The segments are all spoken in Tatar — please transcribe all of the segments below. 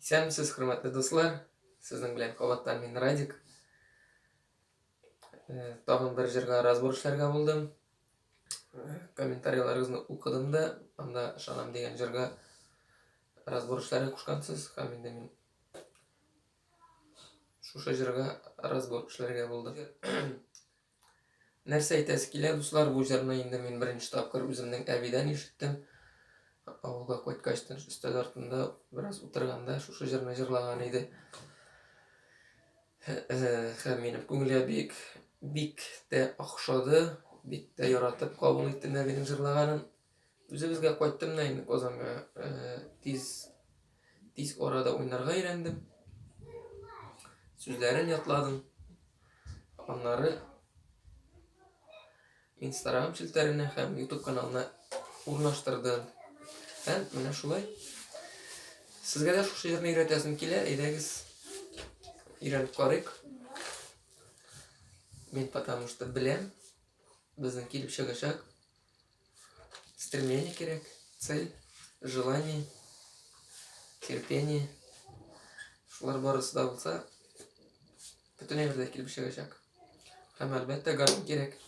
Исәнмесез, хөрмәтле дуслар! Сезнең белән кабаттан мин Радик. Э, тагын бер җырга разбор эшләргә булдым. Э, комментарийларыгызны укыдым да, анда ышанам дигән җырга разбор эшләргә кушкансыз һәм инде мин шушы җырга разбор эшләргә булдым. Нәрсә әйтәсе килә, дуслар, бу җырны инде мин беренче тапкыр үземнең әбидән ишеттем. Авылга кайткач, өстәл артында бераз утырганда шушы җырны җырлаган иде. Һәм минем күңелгә бик, бик тә охшады, бик тә яратып кабул иттем әбинең җырлаганын. Үзебезгә кайттым да инде Казанга, тиз тиз арада уйнарга өйрәндем. Сүзләрен ятладым. Аннары Инстаграм челтәренә һәм YouTube каналына урнаштырдым. Һәм менә шулай. Сезгә дә шушы җырны өйрәтәсем килә, әйдәгез өйрәнеп карыйк. Мин потому что беләм, безнең килеп чыгачак. Стремление кирәк, цель, желание, терпение. Шулар барысы да булса, бөтен әйбер дә килеп чыгачак. Һәм әлбәттә гармун кирәк.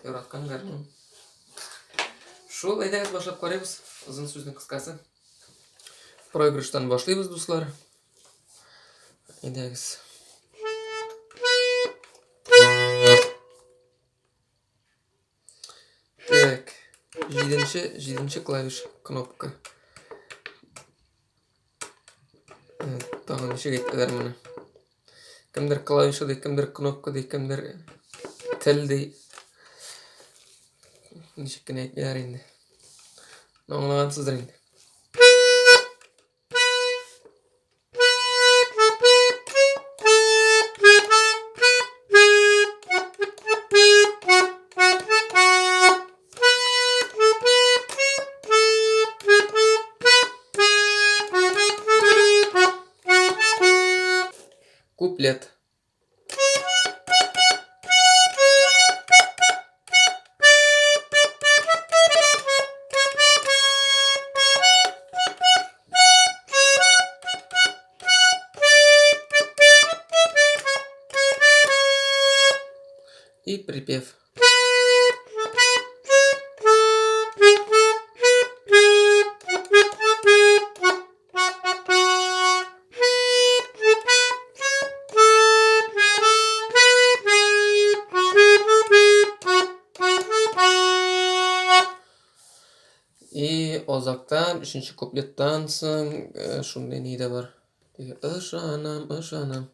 Яраткан гармун. Шул, әйдәгез башлап карыйбыз. Озын сүзнең кыскасы. Проигрыштан башлыйбыз, дуслар. Әйдәгез. Так, җиденче, җиденче клавиш кнопка. Э, тагын ничек әйтәләр моны? Кемдер клавиша ди, кемдер кнопка ди, кемдер тел ди. Ничек кенә әйтмиләр инде. Аңлагансыздыр инде. Куплет. И припев. И азактан, өченче куплеттан соң э, шундый ни дә бар. Ышанам, ышанам.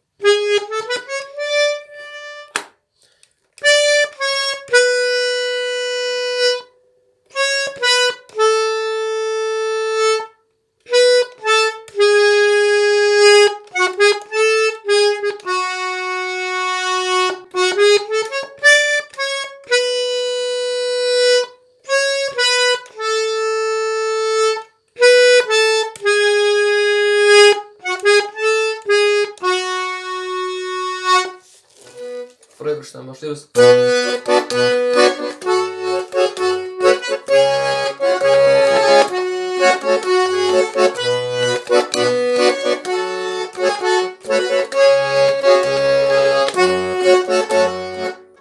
Проигрыштан башлыйбыз.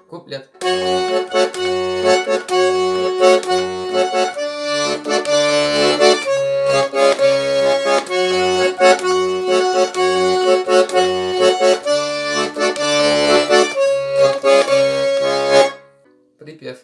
Куплет. Припев.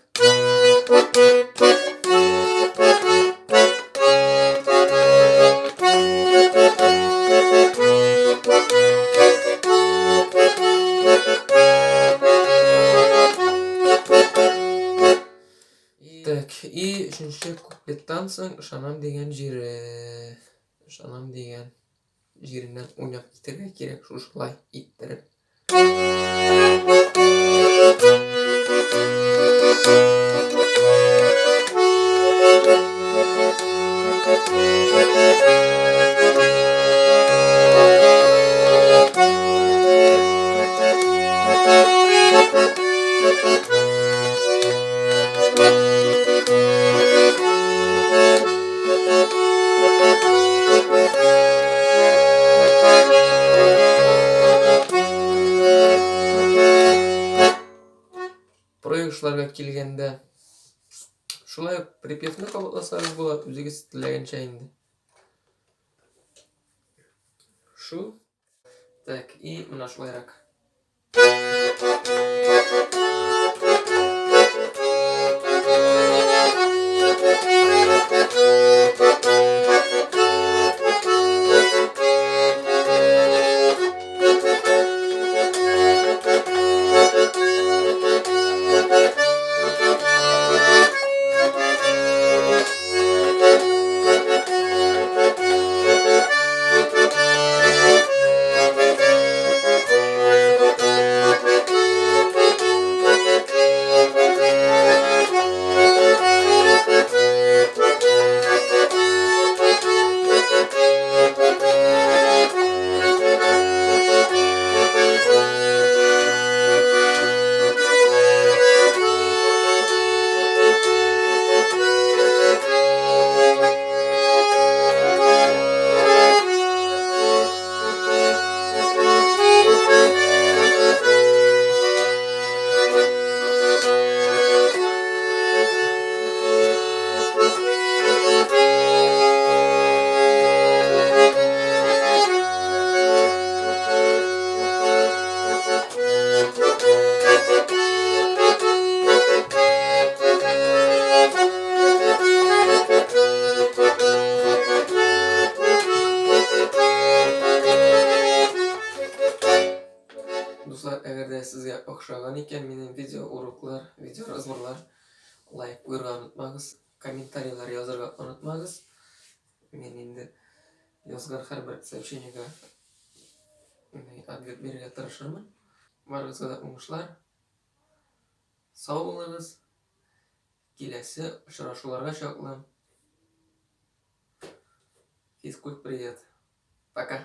Так, и өченче куплеттан соң ышанам дигән җире, ышанам дигән җиреннән уйнап китәргә кирәк шушылай иттереп. Клавишларга килгәндә, шулай ук припевны кабатласагыз була, үзегез теләгәнчә инде. Шу. Так, и менә шулайрак. Дуслар, әгәр дә сезгә охшаган икән минем видео уроклар, видео разборлар, лайк куярга онытмагыз, комментарийлар язарга онытмагыз. Мин инде язган һәрбер сообщениегә ответ бирергә тырышырмын. Барыгызга да уңышлар. Сау булыгыз. Киләсе очрашуларга чаклы. Физкульт привет. Пока.